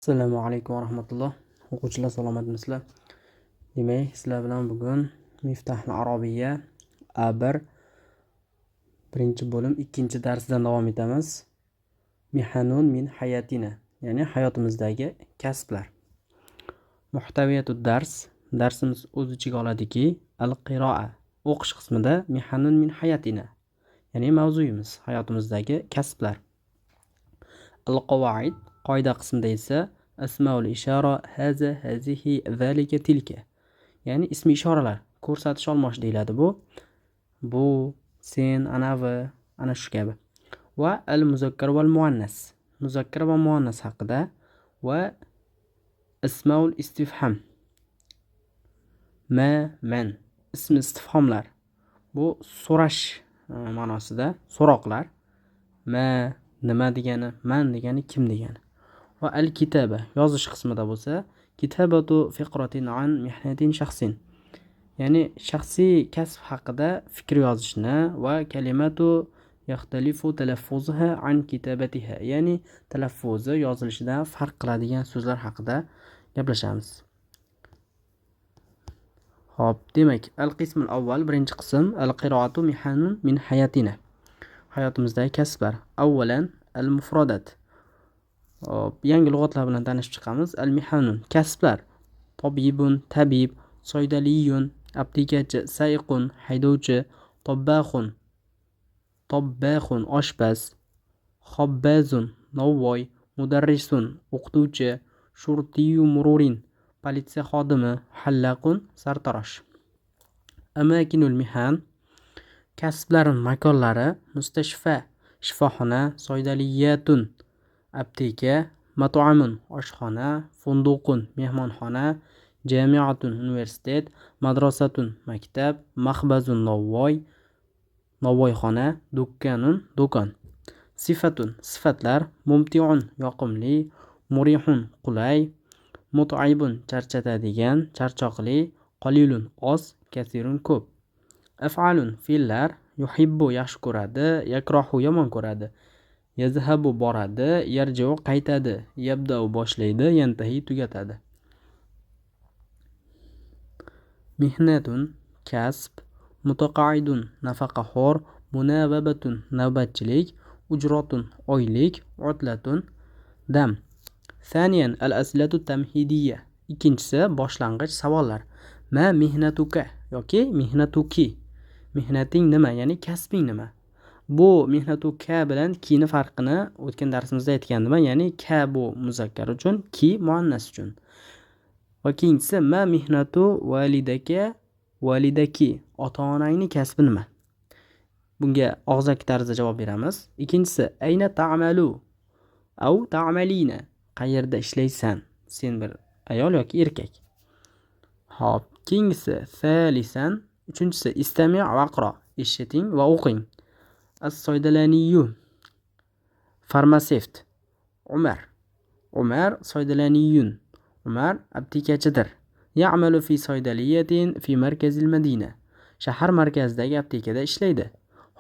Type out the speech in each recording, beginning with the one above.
Assalomu alaykum va rahmatulloh. O'quvchilar, salomatmisizlar? Demak, sizlar bilan bugun Miftahul Arobiya A1 birinchi bo'lim ikkinchi darsidan davom etamiz. Mihanun min hayatina, ya'ni hayotimizdagi kasblar. Muhtaviyatu dars, darsimiz o'z ichiga oladiki, al-qiroa, o'qish qismida mihanun min hayatina, ya'ni mavzuyimiz hayotimizdagi kasblar. Al-qavoid, qoida qismida esa asmaul ishora, haza, hazihi, zalika, tilka, ya'ni ismi ishoralar, ko'rsatish olmosh deyiladi bu. Bu, sen, anavi, ana shu kabi. Va al muzakkar val muannas, muzakkar va muannas haqida va ismaul istifham, ma, man, ismi istifhomlar. Bu so'rash ma'nosida so'roqlar. Ma nima degani, man degani kim degani. Va al kitaba, yozish qismida bo'lsa kitabatu fiqratin an mihnatin shaxsin, ya'ni shaxsiy kasb haqida fikr yozishni va kalimatu yaxtalifu talaffuzuha an kitabatiha, ya'ni talaffuzi yozilishidan farq qiladigan so'zlar haqida gaplashamiz. Xo'p, demak, al qismul avval, birinchi qism, al qiroatu mihanun min hayatina, hayotimizdagi kasblar. Avvalan al mufradat. Hop, yangi lug'atlar bilan tanishib chiqamiz. Al mihanun, kasblar. Tobibun, tabib, soydaliyun, aptekachi, saiqun, haydovchi, tobbaxun, tobbaxun, oshpaz, xobbazun, novvoy, mudarrisun, o'qituvchi, shurtiyu mururin, politsiya xodimi, hallaqun, sartarosh. Amakinul mihan, kasblar makonlari, mustashfa, shifoxona, soydaliyatun, apteka, mat'amun, oshxona, funduqun, mehmonxona, jamiatun, universitet, madrasatun, maktab, maxbazun, novvoy, novvoyxona, do'kkanun, do'kon. Sifatun, sifatlar, mumtiun, yoqimli, murihun, qulay, mut'ibun, charchatadigan, charchoqli, qalilun, oz, kasirun, ko'p. Af'alun, fe'llar, yuhibbu, yaxshi ko'radi, yakrohu, yomon ko'radi, yazhabu, boradi, yarji'u, qaytadi, yabda'u, boshlaydi, yantahi, tugatadi. Mihnatun, kasb, mutaqaidun, nafaqaxo'r, munavabatun, navbatchilik, ujrotun, oylik, utlatun, dam. Thaniyan al-aslatu tamhidiyya, ikkinchisi boshlang'ich savollar. Ma mihnatuka yoki mihnatuki, mehnating nima, ya'ni kasbing nima? Bu mehnatuka bilan kini farqini o'tgan darsimizda aytgandim, ya'ni ka bu muzakkar uchun, ki muannas uchun. Va keyinchisi ma mehnatu validaka, validaki, ota-onangning kasbi nima? Bunga og'zaki tarzda javob beramiz. Ikkinchisi ayna ta'malu au ta'malina, qayerda ishlaysan? Sen bir ayol yoki erkak. Xo'p, keyingisi salisan, uchinchisi istami' vaqro, eshiting va o'qing. As-soydalaniyu, farmatsevt. Umar, Umar soydalaniyun, Umar aptekachidir. Ya'malu fi soydaliyatin fi markazil madina, shahar markazidagi aptekada ishlaydi.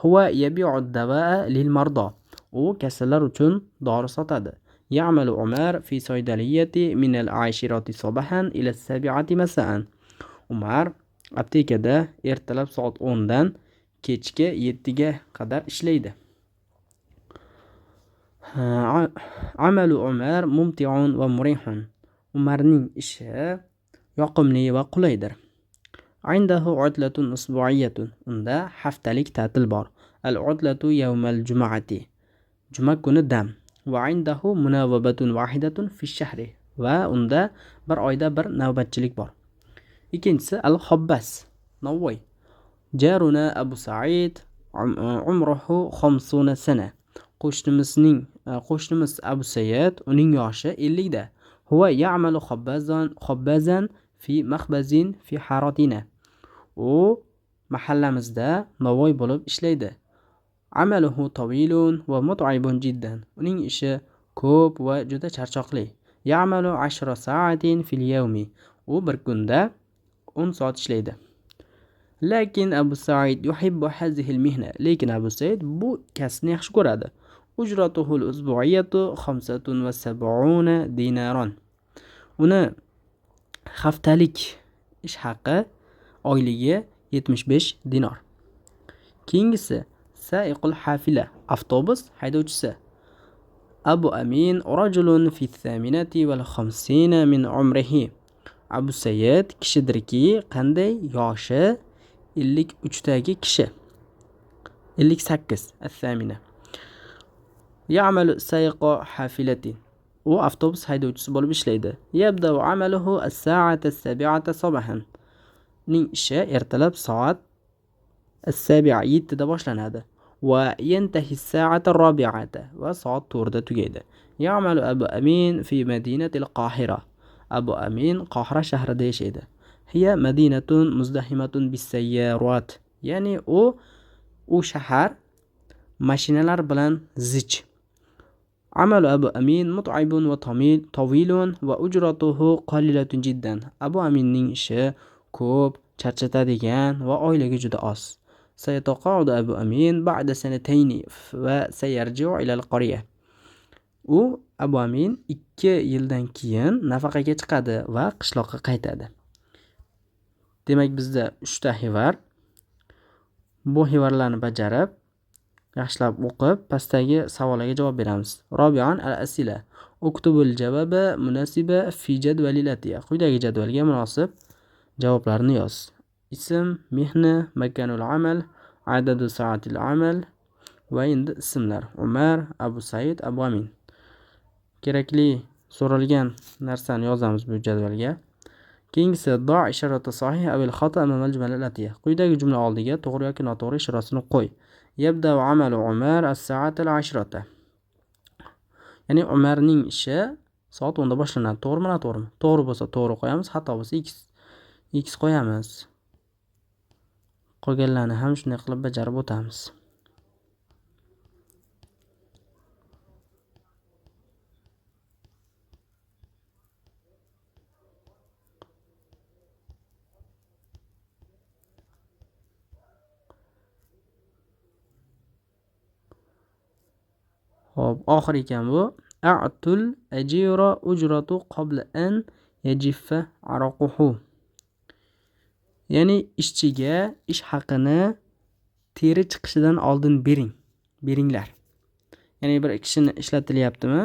Huwa yabi'u ad-davaa lil mardo, u kasallar uchun dori sotadi. Ya'malu Umar fi soydaliyati min al-ashirati sabahan ila as-sabi'ati masa'an. Umar aptekada ertalab soat 10 dan kechki 7 ga qadar ishlaydi. Amalu Umar mumti'un va murihun. Umarning ishi yoqimli va qulaydir. Indahu utlatun usbu'iyyatun. Unda haftalik ta'til bor. Al-utlatu yawmal jum'ati. Juma kuni dam. Va indahu munavabatun vahidatun fi shahri. Va unda bir oyda bir navbatchilik bor. Ikkinchisi al-Xobbas, novvoy. Jaruna Abu Said umruhu 50 sana. Qo'shnimiz Abu Said, uning yoshi 50 da. Huwa ya'malu xobbazan fi makhbazin fi haratina. U mahallamizda novvoy bo'lib ishlaydi. Amaluhu tawilun va mut'ibun jiddan. Uning ishi ko'p va juda charchoqli. Ya'malu 10 sa'atin fil yawmi. U bir kunda 10 soat ishlaydi. Lakin Abu Said yuhibbu hazihil mihna. Lekin Abu Said bu kasbni yaxshi ko'radi. Ujratuhul usbuiyatu 75 dinaron. Uni haftalik ish haqi oyligi 75 dinor. Keyingisi saiqul hafila, avtobus haydovchisi. Abu Amin rajulun fi 58 min umrihi. Abu Said kishidirki, qanday yoshi 53 dagi kishi. 58 as-samina. Ya'malu sayiqa hafilatin. U avtobus haydovchisi bo'lib ishlaydi. Yabda'u amaluhu as-sa'ata as-sabi'ata sabahan. Uning ishi ertalab soat as-sabi'a 7 da boshlanadi. Va yantahi as-sa'ata ar-rabi'ata, va soat 4 da tugaydi. Ya'malu Abu Amin fi madinati al-Qahira. Abu Amin Qohira shahrida yashaydi. Hiya madinatun muzdahimatun bis-sayyarat. Ya'ni u shahar mashinalar bilan zich. Amalu Abu Amin mut'ibun va tawilun va ujratuhu qalilatun jiddan. Abu Aminning ishi ko'p, charchatadigan va oyligi juda oz. Sayataqa'udu Abu Amin ba'da sanatayni va sayarji'u ila al-qarya. U Abu Amin 2 yildan keyin nafaqaga chiqadi va qishloqqa qaytadi. Demak, bizda 3 ta hivar. Bu hivarlarni bajarib, yaxshilab o'qib, pastdagi savollarga javob beramiz. Robian al-asila. Uktubul javoba munasiba fi jadvalil atiya. Quyidagi jadvalga munosib javoblarni yoz. Ism, mihna, makanul amal, adadu sa'atil amal va endi ismlar. Umar, Abu Said, Abu Amin. Kerakli so'ralgan narsani yozamiz bu jadvalga. Keyingisi do isharati sahih avil xato amamal jumal atiya. Quyidagi jumla oldiga to'g'ri yoki noto'g'ri ishorasini qo'y. Yabda'u amalu Umar as-sa'ata al-ashrata. Ya'ni Umarning ishi soat 10 da boshlanadi. To'g'rimi, noto'g'rimi? To'g'ri bo'lsa to'g'ri qo'yamiz, xato bo'lsa x qo'yamiz. Qolganlarni ham shunday qilib bajarib o'tamiz. Xo'p, oxir ekan bu. A'tul ajira ujratu qabla an yajiffa araquhu. Ya'ni ishchiga ish haqini teri chiqishidan oldin beringlar. Ya'ni bir kishini ishlatilyaptimi?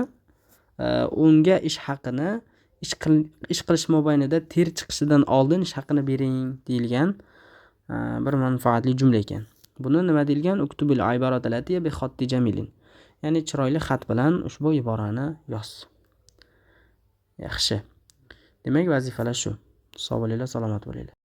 Unga ish haqini ish qilish mobaynida teri chiqishidan oldin ish haqini bering deyilgan bir manfaatli jumla ekan. Buni nima deyilgan? Uktubil ibarata latiya bi xatti jamilin. Ya'ni chiroyli xat bilan ushbu iborani yoz. Yaxshi. Demak, vazifalar shu. Sog' bo'linglar, salomat bo'linglar.